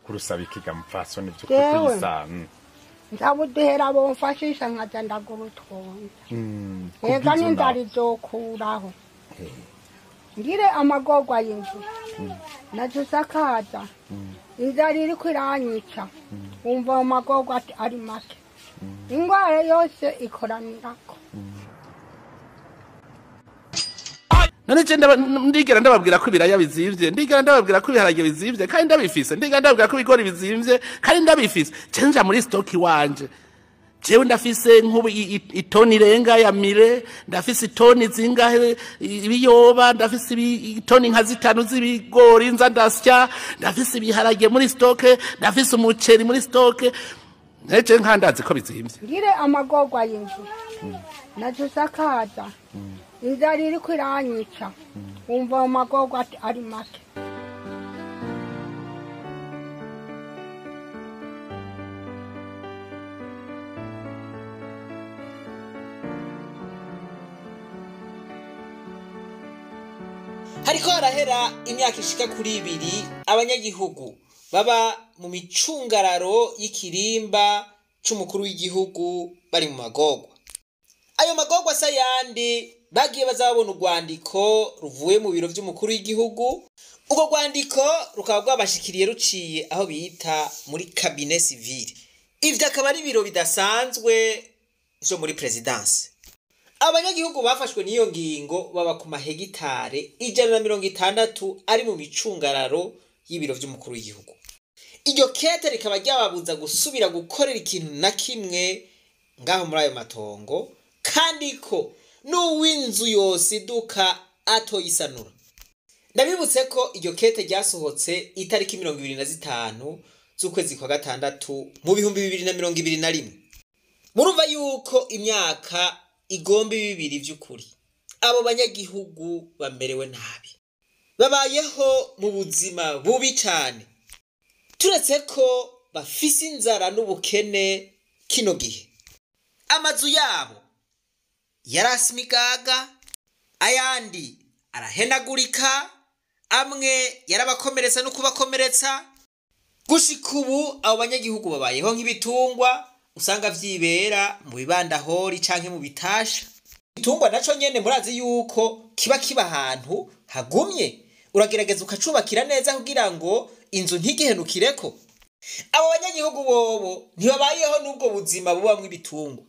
By'ukuri usaba ikiga mupfasoni by'ukuri kuyisa. Nzabuduhera bomfashisha nkaja ndagura utwonda. Ega n'inzara izokuraho. Ngire amagorwa y'inzu. Nazo sakaza. Inzara iriko iranyica. Wumva amagorwa ari make. Ingwara yose ikoranirako. None je ndigera ndababwira ko ibiraya bizimvye, ndigera ndababwira ko ibiharage bizimvye kandi ndabifise, ndigera ndababwira ko ibigori bizimvye kandi ndabifise. Cenja muri stock wanje. Jewe ndafise nk'ubu itoni irenga ya mire, ndafise itoni zingahe ibiyoba, ndafise itoni nka zitanu z'ibigori nza ndasya, ndafise ibiharage muri stock, ndafise umuceri muri stock. Neje nkandazi ko bizimvye. Ngire amagorwa y'inzu. Nazo sakaza. Inzara iriko iranyica. Wumva amagorwa ari make. Hariko harahera imyaka ishika kuri ibiri abanyagihugu baba mu micungararo y'ikirimba c'umukuru w'igihugu bari mu magorwa. Ayo magorwa asa yandi bagiye bazabona urwandiko ruvuye mu biro vy'umukuru w'igihugu. Urwo rwandiko rukaba rwabashikiriye ruciye aho bita muri cabinet civile. Ivyo akaba ari ibiro bidasanzwe vyo muri presidence. Abanyagihugu bafashwe n'iyo ngingo baba ku mahegitare 160 ari mu micungararo y'ibiro vy'umukuru w'igihugu. Iryo kete rikaba ryababuza gusubira gukorera ikintu na kimwe ngaho muri ayo matongo, kandi ko n'uw'inzu yose iduka atoyisanura. Ndabibutse ko iryo kete ryasohotse itariki 25 z'ukwezi kwa gatandatu mu 2021. Murumva yuko imyaka igomba bibiri vy'ukuri abo banyagihugu bamerewe nabi, babayeho mu buzima bubi cane, turetse ko bafise inzara n'ubukene kino gihe. Amazu yabo yarasimigaga, ayandi arahenagurika, amwe yarabakomeretsa no kubakomeretsa. Gushika ubu abo banyagihugu babayeho nk'ibitungwa usanga vyibera mu bibandahori canke mu bitasha. Igitungwa naco nyene murazi yuko kiba kiba ahantu hagumye, uragerageza ukacubakira neza kugira ngo inzu ntigihenukireko. Abo banyagihugu bobo ntibabayeho n'ubwo buzima bubamwo ibitungwa,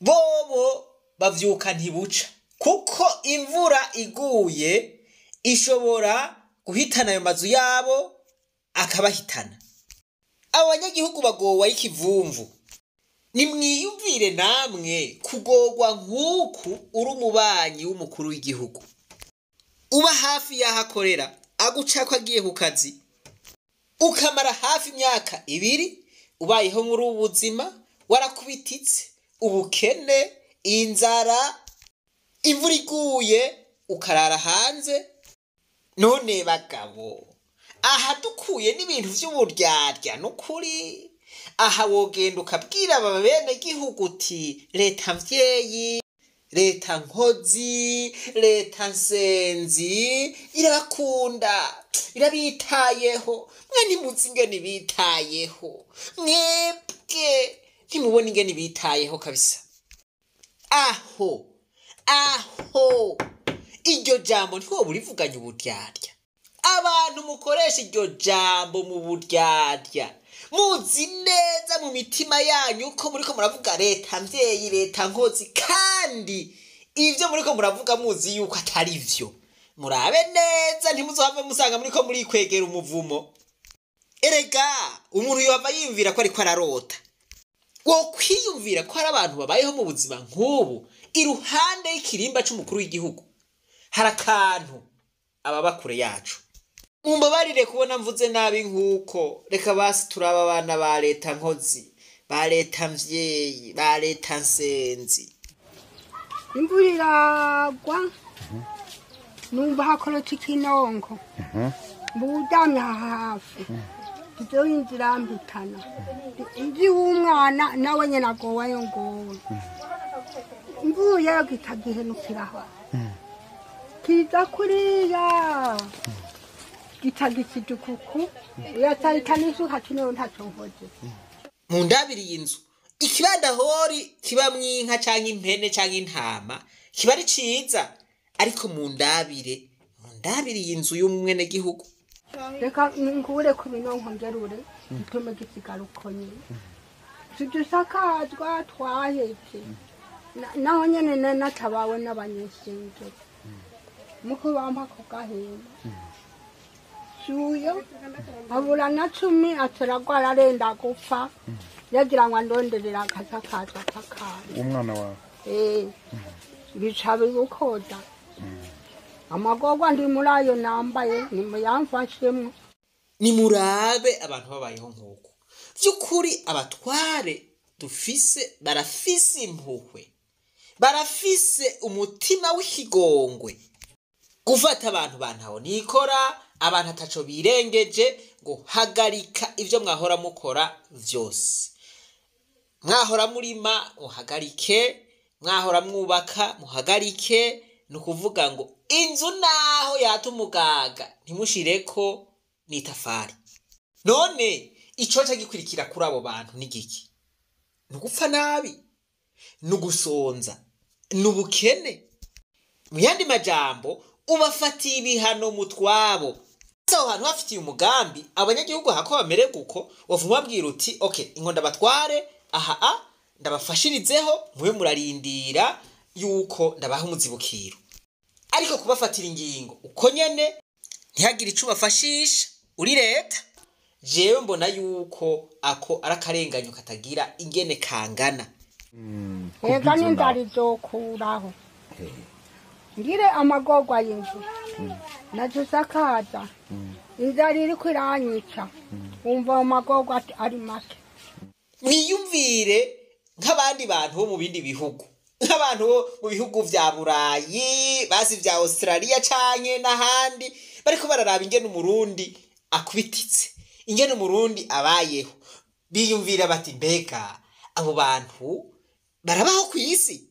bobo bavyuka ntibuca, kuko imvura iguye ishobora guhitana ayo mazu yabo akabahitana. Abo banyagihugu bagowa ikivumvu. Nimwiyumvire namwe kugogwa nk'uku uri umubanyi w'umukuru w'igihugu, uba hafi y'aho akorera, agucako agiye ku kazi, ukamara hafi imyaka ibiri ubayeho muri ubu buzima, warakubititse ubukene, inzara, imvura iguye ukarara hanze. None bagabo, aha dukuye n'ibintu vy'uburyarya n'ukuri. Aha wogenda ukabwira aba bene gihugu uti leta mvyeyi, leta nkozi, leta nsenzi irabakunda, irabitayeho. Mwe ntimuzi ingene bitayeho, mwebwe ntimubona ingene bitayeho kabisa. Aho aho iryo jambo ntiwoba urivuganye uburyarya. Abantu mukoresha iryo jambo mu buryarya, muzi neza mu mitima yanyu ko muriko muravuga leta mvyeyi, leta nkozi, kandi ivyo muriko muravuga muzi yuko atari vyo. Murabe neza ntimuzohave musanga muriko murikwegera umuvumo. Erega umuntu yohava yiyumvira ko ariko ararota. Wokwiyumvira ko hari abantu babayeho mu buzima nk'ubu iruhande y'ikirimba c'umukuru w'igihugu. Hari akantu ababa kure yacu. Mumbabarire kubona mvuze nabi nk'uko, reka basi turaba abana ba leta nkozi, ba leta mvyeyi, ba leta nsenzi. Imvura iragwa, numva hakorotse ikinonko. Mburyamye aha hafi, izo inzira mbitana. Inzu w'umwana nawe nyene agowayo ngowe. Mvuyeyo kitagihenukiraho. Kiza kuriya. Gitagisi dukuku yatahita n'isuka kino ntacyo nkoze. Mu ndabiri y'inzu ikibandahori kibamwo inka canke impene canke intama kiba ari ciza, ariko mu ndabire y'inzu y'umwenegihugu. Reka ngure ku binonko ngerure gitume gisigara uko nyene. Tudusakazwa twahetse naho nyene natabawe n'abanyeshengero muko bampa ko gahema suyo abura na 10 ataragwara arenda gupfa yagira ngo andonderera akasakazwa kakari umwana wawe bica bibukoda amagorwa ndi muri ayo nambaye nimuyamfashemwo. Nimurabe abantu babayeho nk'uko vy'ukuri abatware dufise barafise impuhwe, barafise umutima w'ikigongwe. Gufata abantu bantaho nikora, abantu ataco birengeje, ngo hagarika ivyo mwahora mukora vyose. Mwahora murima muhagarike, mwahora mwubaka muhagarike. Nukuvuga ngo inzu naho yatumugaga ntimushireko n'itafari. None icoca gikurikira kuri abo bantu ni giki? Nugupfa nabi, nugusonza, nubukene. Mu yandi majambo ubafatiye ibihano mutwabo. Aho hantu hafitiye umugambi abanyagihugu hako bamererwa uko, wavuma babwira uti okay, inkonda batware aha a ndabafashirizeho mube murarindira yuko ndabaha umuzibukiro. Ariko kubafatira ingingo uko nyene ntihagire ico bafashisha uri leta, jewe mbona yuko ako arakarenganyo katagira ingene kangana. Ega n'inzara izokuraho ngire amagorwa y'inzu nadusakaza inzara iriko iranyica wumva amagorwa ari make. Mwiyumvire nk'abandi bantu bo mu bindi bihugu, nk'abantu bo mu bihugu vya Burayi, basi vya Australia canke n'ahandi, bariko bararaba ingene umurundi akubititse, ingene umurundi abayeho, biyumvira bati mbega abo bantu barabaho kw'isi.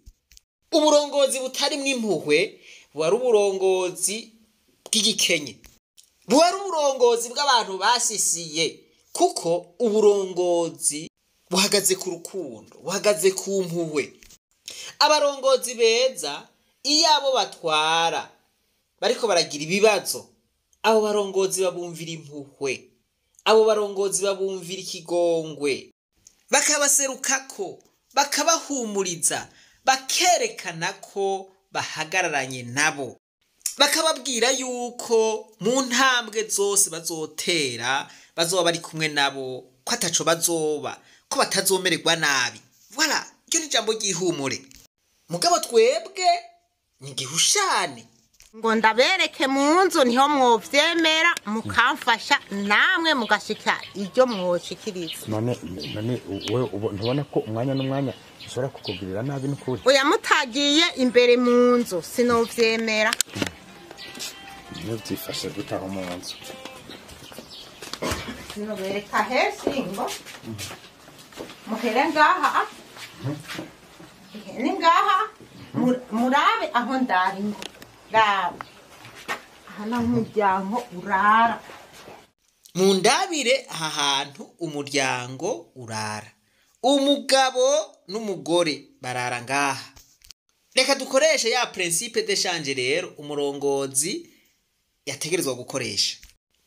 Uburongozi butarimwo impuhwe buba ari uburongozi bw'igikenye, buba ari uburongozi bw'abantu basisiye, kuko uburongozi buhagaze ku rukundo, buhagaze ku mpuhwe. Abarongozi beza iyo abo batwara bariko baragira ibibazo, abo barongozi babumvira impuhwe, abo barongozi babumvira ikigongwe, bakabaserukako, bakabahumuriza, bakerekana ko bahagararanye nabo, bakababwira yuko mu ntambwe zose bazotera bazoba bari kumwe nabo, ko ataco bazoba, ko batazomererwa nabi. Voilà, iryo ni ijambo ry'ihumure. Mugabo twebwe ni igihushane. Ngo ndabereke mu nzu niho mwovyemera mukamfasha namwe mugashika iryo mwoshikiriza. None wewe ntubona ko umwanya n'umwanya ushobora kukugirira nabi n'ukuri? Oya, mutagiye imbere mu nzu sinovyemera. Niyo byifashe gutaha mu nzu. Sinobereka hesi ngo muhere ngaha, ni ngaha murabe aho ndari ngo raba aha naho umuryango urara. Mu ndabire aha hantu umuryango urara, umugabo n'umugore barara ngaha. Reka dukoreshe ya principe d'échange rero umurongozi yategerezwa gukoresha.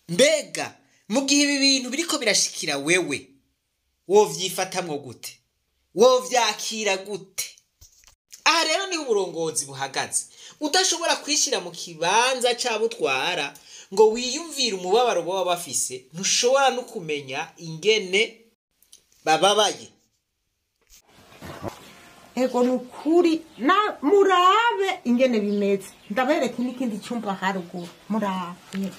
Mbega mu gihe ibi bintu biriko birashikira wewe, wovyifatamwo gute? Wovyakira gute? Aha rero niho uburongozi buhagaze. Udashobora kwishira mu kibanza c'abutwara ngo wiyumvire umubabaro baba bafise, ntushobora no kumenya ingene bababaye. Ego nukuri na murabe ingene bimeze. Ndabereke n'ikindi cyumba haruguru. Murabe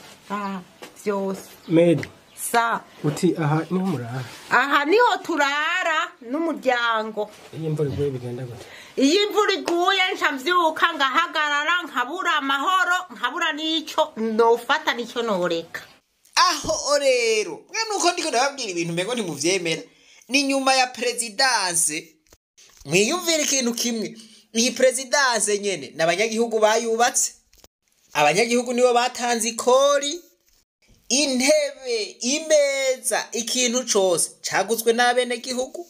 vyose. Medi sa uti aha niho murara? Aha niho turara n'umuryango. Iyo imvura iguye bigenda gute? Iyo imvura iguye nca mvyuka ngahagarara, nkabura amahoro, nkabura n'ico nofata n'ico noreka. Aho rero mwe nuko ndiko ndababwira ibintu mbego ntimuvyemera, ni nyuma ya presidence. Mwiyumvire ikintu kimwe, iyi presidence nyene n'abanyagihugu bayubatse, abanyagihugu nibo batanze ikori. Intebe, imeza, ikintu cose caguzwe n'abenegihugu.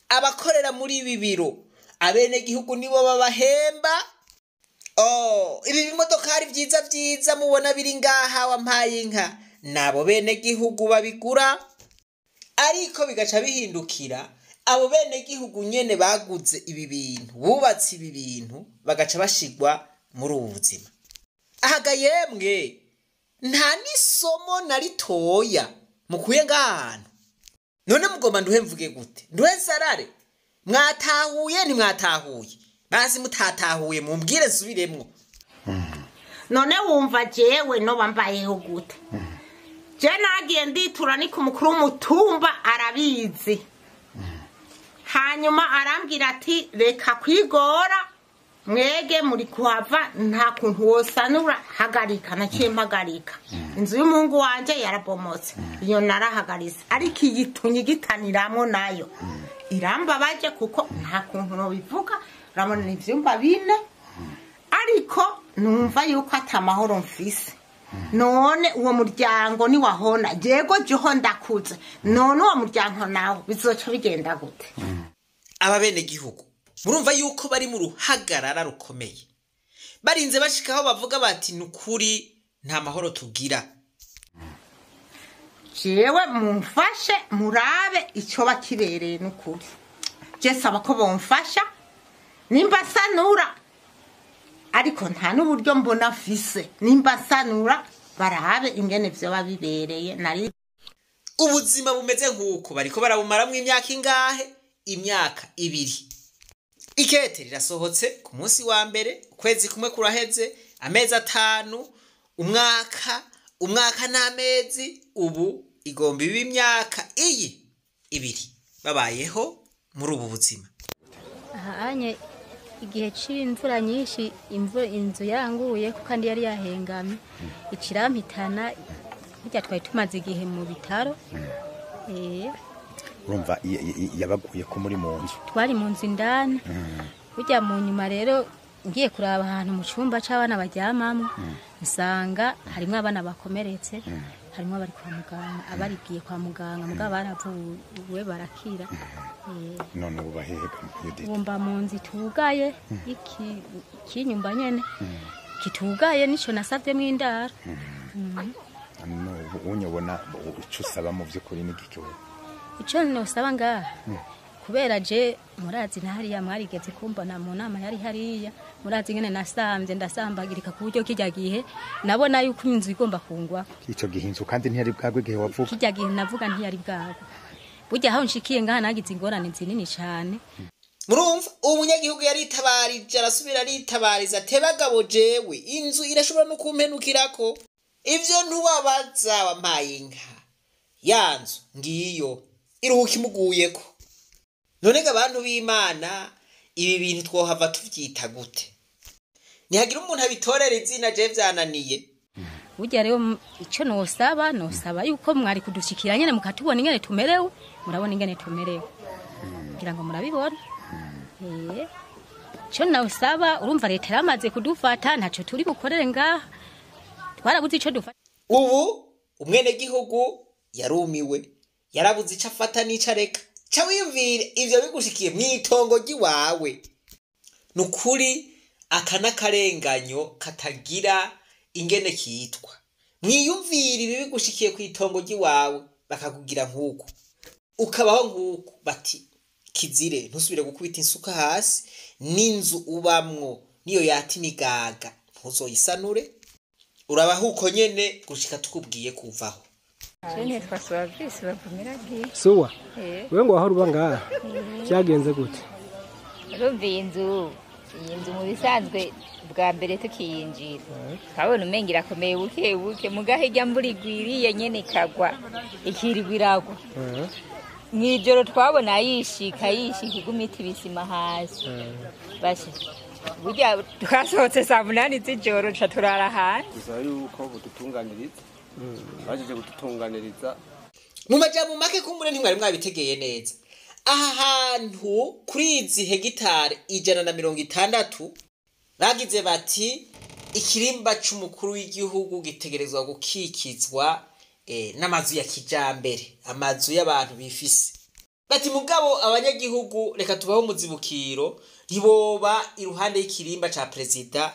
Abakorera muri ibi biro, abenegihugu nibo babahemba. Oh, ibi bimodokari vyiza vyiza mubona biri ngaha, wampaye inka, nabo benegihugu babigura. Ariko bigaca bihindukira, abo benegihugu nyene baguze ibi bintu, bubatse ibi bintu, bagaca bashigwa muri ubu buzima. Ahaga yemwe, nta n'isomo na ritoya mukuye ngaha hantu. None mugomba nduhe mvuge gute? Nduhe nsarare? Mwatahuye, ntimwatahuye? Basi mutatahuye mumbwire nsubiremwo. None wumva jewe noba mbayeho gute? Je nagiye nditura ni ku mukuru w'umutumba, arabizi. Hanyuma arambwira ati: "Reka kwigora, mwege muri kuhava, nta kuntu wosanura, hagarika." Naciye mpagarika. Inzu y'umuhungu wanje yarabomotse, iyo narahagaritse, ariko iyi tunyigitaniramwo nayo irambabaje, kuko nta kuntu nobivuga. Urabona ni ivyumba 4, ariko numva yuko ata mahoro mfise. None uwo muryango niwahona, jego jeho ndakuze, none uwo muryango nawo bizoca bigenda gute? Aba benegihugu murumva yuko bari mu ruhagarara rukomeye, barinze bashikaho bavuga bati: "Ni ukuri nta mahoro tugira." Jewe mumfashe murabe icyo bakibereye. N'ukuri je saba ko bomfasha nimba sanura, ariko nta n'uburyo mbona afise. Nimba sanura, barabe ingene vyoba bibereye nari. Ubuzima bumeze nk'uko bariko barabumaramwo imyaka ingahe? Imyaka 2. Ikete rirasohotse ku munsi wa mbere, ukwezi kumwe kuraheze, amezi 5, umwaka, umwaka n'amezi, ubu igomba iba imyaka iyi 2 babayeho muri ubu buzima. Ahanye igihe c'imvura nyinshi, imvura, inzu yaranguye ko kandi yari yahengamye, icirampitana. Burya twari tumaze igihe mu bitaro. Urumva yabaguye ko muri mu nzu? Twari mu nzu indani. Burya mu nyuma rero ngiye kuraba ahantu mu cyumba c'abana baryamamo, nsanga harimwo abana bakomeretse, harimwo abari kwa muganga, abarigiye kwa muganga, mugabo baravuwe barakira. None ubu bahehega, Judith? Bumba mu nzu itugaye, iki kinyumba nyene kitugaye, nico nasavyemwo indaro. None ubu unyobona, ico usaba mu vy'ukuri ni giki wewe? Ico nosaba ngaha, kubera je murazi na hariya mwarigeze kumbona mu nama yari hariya, murazi ngene nasamvye, ndasambagirika ku buryo kirya gihe nabona yuko inzu igomba kungwa. Ico gihe inzu kandi ntiyari bwagwe igihe wavuga? Kirya gihe navuga ntiyari bwagwe. Burya aho nshikiye ngaha nagize ingorane zinini cane. Murumva umunyagihugu yaritabarije, arasubira aritabariza, tebagabo jewe inzu irashobora no kumpenukirako. Ivyo ntubabaza, wampaye inka, ya nzu ngiyo iruhuka imuguyeko. None ga abantu b'Imana, ibi bintu twohava tuvyita gute? Nihagira umuntu abitorera izina, je vyananiye. Burya rero ico nosaba yuko mwari kudushikira nyene mukatubona ingene tumerewe. Murabona ingene tumerewe, kugira ngo murabibona. Ico nosaba, urumva leta yaramaze kudufata, ntaco turi bukorere ngaha, twarabuze ico dufata. Ubu umwenegihugu yarumiwe, yarabuze ico afata n'ico areka. Ca wiyumvire ivyo bigushikiye mw'itongo ry'iwawe. Ni ukuri aka n'akarenganyo katagira ingene kitwa. Mwiyumvire ibi bigushikiye kw'itongo ry'iwawe, bakakugira nk'uku, ukabaho nk'uku, bati kizire ntusubire gukubita insuka hasi, n'inzu ubamwo niyo yata imigaga ntuzoyisanure, urabaho uko nyene gushika tukubwiye kuvaho. Je nitwa Suwavisi Bavumiragiye. Suwa, wewe ngo wahora uba ngaha, byagenze gute? Urumva iyi nzu mu bisanzwe bwa mbere tukiyinjira twabona umenga irakomeye buke buke, mugaho ijya mvura igwiriye nyene ikagwa, ikirirwa iragwa. Mw'ijoro twabona yishika yishika, iguma ita ibisima hasi. Basha, burya twasohotse saa 8 z'ijoro, ca turara hanze. Dusaba yuko budutunganiriza, bajeje kudutunganiriza. Mu majambo make, kumbure ntimwari mwabitegeye neza, aha hantu kuri izi hegitari 160 bagize bati ikirimba c'umukuru w'igihugu gitegerezwa gukikizwa. N'amazu ya kijambere, amazu y'abantu bifise. Bati mugabo abanyagihugu reka tubaho umuzibukiro, ntiboba iruhande y'ikirimba ca perezida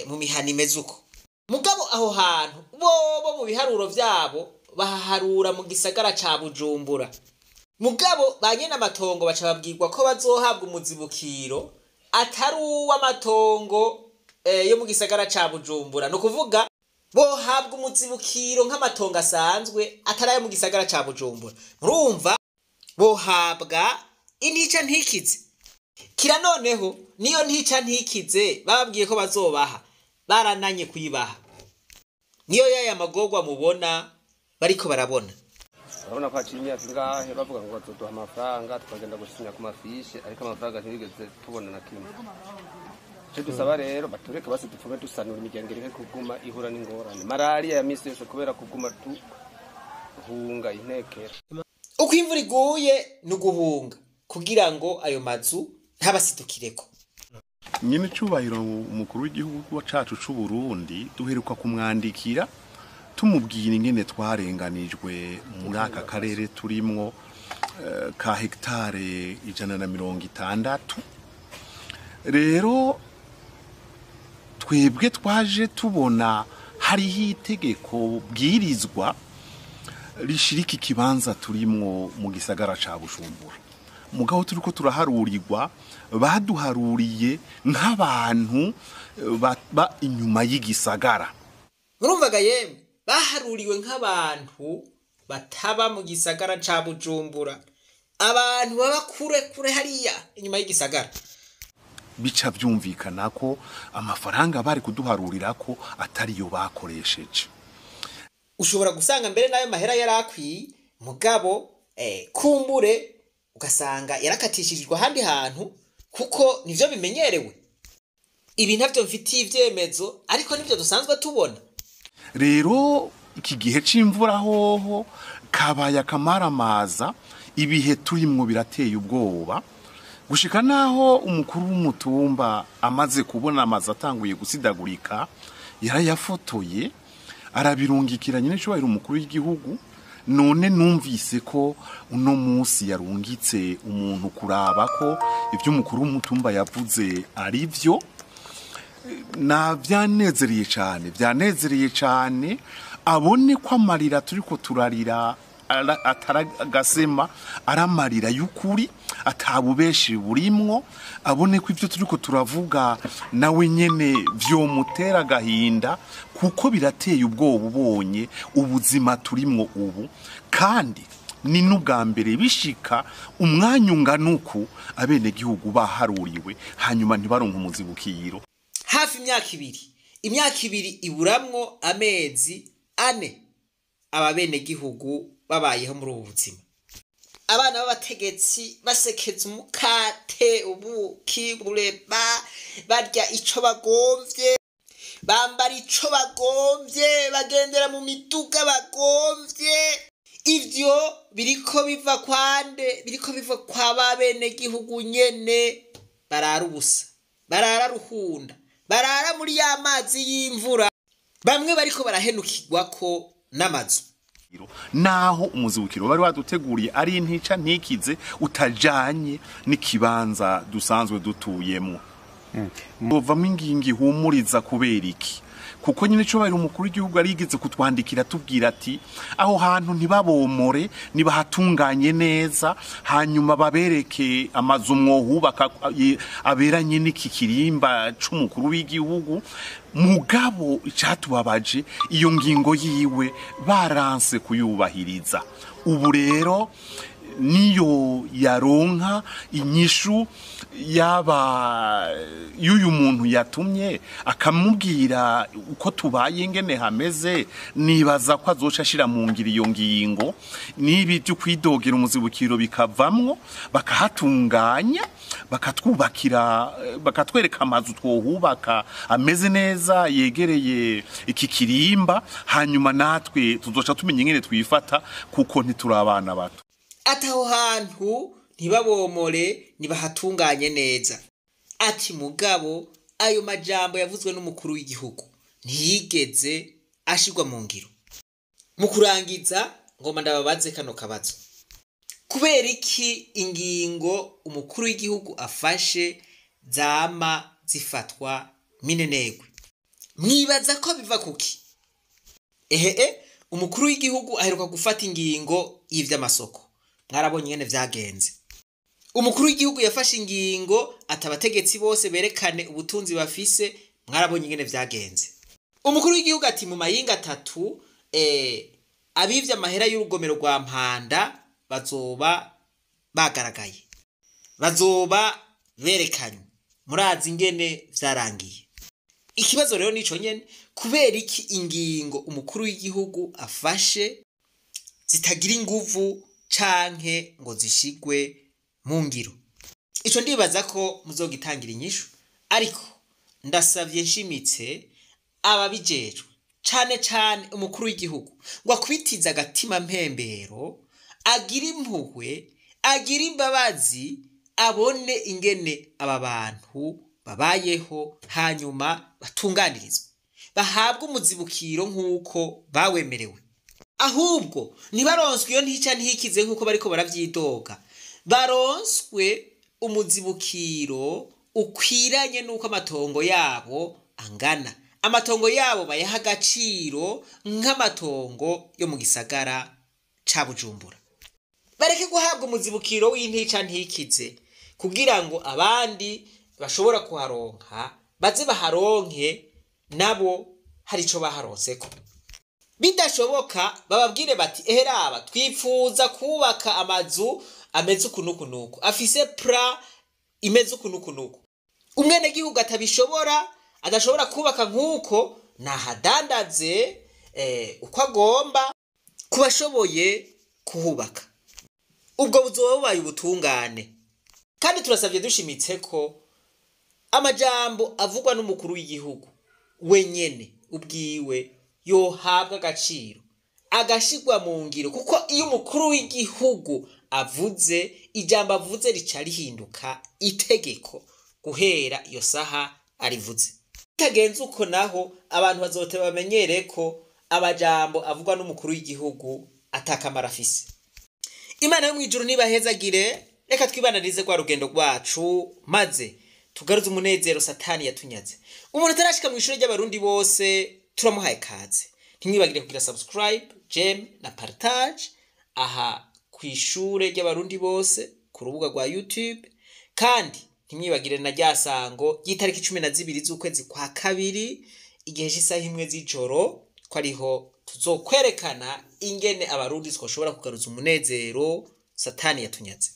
mu mihana imeze uko. Mugabo aho hantu bobo mu biharuro vyabo bahaharura mu gisagara ca Bujumbura. Mugabo ba nyene amatongo baca babwirwa ko bazohabwa umuzibukiro atari uw'amatongo yo mu gisagara ca Bujumbura. Ni ukuvuga bohabwa umuzibukiro nk'amatongo asanzwe atari ayo mu gisagara ca Bujumbura. Murumva bohabwa intica ntikize. Kira noneho niyo ntica ntikize bababwiye ko bazobaha, barananye kuyibaha. Niyo yaya magorwa mubona bariko barabona. Urabona ko haciye imyaka ingahe bavuga ngo bazoduha amafaranga, tukagenda gusinya ku mafishe, ariko amafaranga ntibigeze tubona na kimwe. Icyo dusaba rero batureke basi dupfume dusanura imiryango ireke kuguma ihura n'ingorane. Malariya ya misi yose kubera kuguma duhunga intekera. Uko imvura iguye ni uguhunga kugira ngo ayo mazu ntabasidukireko. Nyene cubahiro umukuru w'igihugu cacu c'u Burundi duheruka kumwandikira tumubwira ingene twarenganijwe muri aka karere turimwo ka hectare 160. Rero twebwe twaje tubona hariho itegeko bwirizwa rishirika ikibanza turimwo mu gisagara ca Bujumbura. Mugabo turiko turaharurirwa, baduharuriye nk'abantu ba inyuma y'igisagara. Murumvaga yemwe baharuriwe nk'abantu bataba mu gisagara ca Bujumbura, abantu baba kure kure hariya inyuma y'igisagara. Bica vyumvikana ko amafaranga bari kuduharurira ko atariyo bakoresheje. Ushobora gusanga mbere nayo mahera yarakwiye, mugabo kumbure ugasanga yarakatishirijwe ahandi hantu kuko nivyo bimenyerewe. Ibi ntavyo mfitiye ivyemezo, ariko nivyo dusanzwe tubona. Rero iki gihe c'imvura hoho kabaya kamaramaza, ibihe turimwo birateye ubwoba, gushika naho umukuru w'umutumba amaze kubona amazu atanguye gusidagurika yarayafotoye arabirungikira nyene cubahiro umukuru w'igihugu. None numvise ko uno munsi yarungitse umuntu kuraba ko ivyo umukuru w'umutumba yavuze ari vyo. Na vyanezereye cane, vyanezereye cane abone ko amarira turiko turarira ataragasema aramarira y'ukuri, atabubeshi burimwo, abone ko ivyo turiko turavuga nawe nyene vyomutera gahinda, kuko birateye ubwoba ubonye ubuzima turimwo ubu. Kandi ni n'ubwa mbere bishika umwanya ungana uku abenegihugu baharuriwe hanyuma ntibaronke umuzibukiro. Hafi imyaka ibiri, imyaka ibiri iburamwo amezi 4 ababenegihugu babayeho muri ubu buzima. Abana b'abategetsi basekeza umukate, ubuki, bureba, barya ico bagomvye, bambara ico bagomvye, bagendera mu miduga bagomvye. Ivyo biriko biva kwande? Biriko biva kwa babenegihugu nyene barara ubusa, barara ruhunda, barara muri ya mazi y'imvura. Bamwe bariko barahenukirwako n'amazu. Naho umuzibukiro bari baduteguriye ari intica ntikize utajanye n'ikibanza dusanzwe dutuyemwo. Bovamo ingingi ihumuriza kubera iki? Kuko nyine cyo bari umukuru w'igihugu arigeze kutwandikira tubwira ati aho hantu ntibabomore, nibahatunganye neza, hanyuma babereke amazu mwohubaka aberanye n'iki kirimba c'umukuru w'igihugu. Mugabo icatubabaje iyo ngingo yiwe baranse kuyubahiriza. Ubu rero niyo yaronka inyishu yaba y'uyu muntu yatumye akamubwira uko tubaye ingene hameze, nibaza ko azoca ashira mu ngiro iyo ngingo, nibi byo kwidogera umuzibukiro bikavamwo, bakahatunganya, bakatwubakira, bakatwereka amazu twohubaka ameze neza yegereye iki kirimba, hanyuma natwe tuzoca tumenya ingene twifata kuko ntiturabana bato. Ataho hantu ntibabomore, nibahatunganye neza. Ati mugabo ayo majambo yavuzwe n'umukuru w'igihugu ntiyigeze ashirwa mu ngiro. Mu kurangiza ngomba ndababaze kano kabazo: kubera iki ingingo umukuru w'igihugu afashe zama zifatwa minenegwe? Mwibaza ko biva kuki? Ehe, umukuru w'igihugu aheruka gufata ingingo y'ivy'amasoko, mwarabonye ingene vyagenze. Umukuru w'igihugu yafashe ingingo ati abategetsi bose berekane ubutunzi bafise, mwarabonye ingene vyagenze. Umukuru w'igihugu ati mu mayinga 3 abivye amahera y'urugomero rwa Mpanda bazoba bagaragaye, bazoba berekanywe. Murazi ingene vyarangiye. Ikibazo rero nico nyene: kubera iki ingingo umukuru w'igihugu afashe zitagira inguvu canke ngo zishigwe mu ngiro? Ico ndibaza ko muzogitangira inyishu, ariko ndasavye nshimitse ababijejwe, cane cane umukuru w'igihugu, ngo akwitize agatima mpembero, agire impuhwe, agire imbabazi, abone ingene aba bantu babayeho, hanyuma batunganirizwe, bahabwe umuzibukiro nk'uko bawemerewe. Ahubwo ntibaronswe iyo ntica ntikize nk'uko bariko baravyidoga, baronswe umuzibukiro ukwiranye n'uko amatongo yabo angana, amatongo yabo bayaha agaciro nk'amatongo yo mu gisagara ca Bujumbura. Bareke guhabwa umuzibukiro w'intica ntikize kugira ngo abandi bashobora kuharonka baze baharonke nabo hari ico baharonseko. Bidashoboka bababwire bati eheraba twipfuza kubaka amazu ameze uku n'uku n'uku, afise pra imeze uku n'uku n'uku. Umwenegihugu atabishobora, adashobora kubaka nk'uko, nahadandaze uko agomba kubashoboye kuhubaka. Ubwo buzoba bubaye ubutungane. Kandi turasabye dushimitse ko amajambo avugwa n'umukuru w'igihugu wenyene ubwiwe yohabwa agaciro, agashigwa mu ngiro, kuko iyo umukuru w'igihugu avuze ijambo avuze rica rihinduka itegeko guhera iyo saha arivuze. Bitagenze uko naho abantu bazote bamenyere ko amajambo avugwa n'umukuru w'igihugu atakamaro afise. Imana yo mw'ijuru nibahezagire. Reka twibananize rwa rugendo rwacu maze tugaruze umunezero Satani yatunyaze. Umuntu atarashika mu ishure ry'abarundi bose turamuhaye kaze. Ntimwibagire kugira subscribe, j'aime na partage aha ku ishure ry'abarundi bose ku rubuga rwa YouTube, kandi ntimwibagire na ryasango ry'itariki 12 z'ukwezi kwa kabiri igihe c'isaha 1 z'ijoro, ko ariho tuzokwerekana ingene abarundi twoshobora kugaruza umunezero Satani yatunyaze.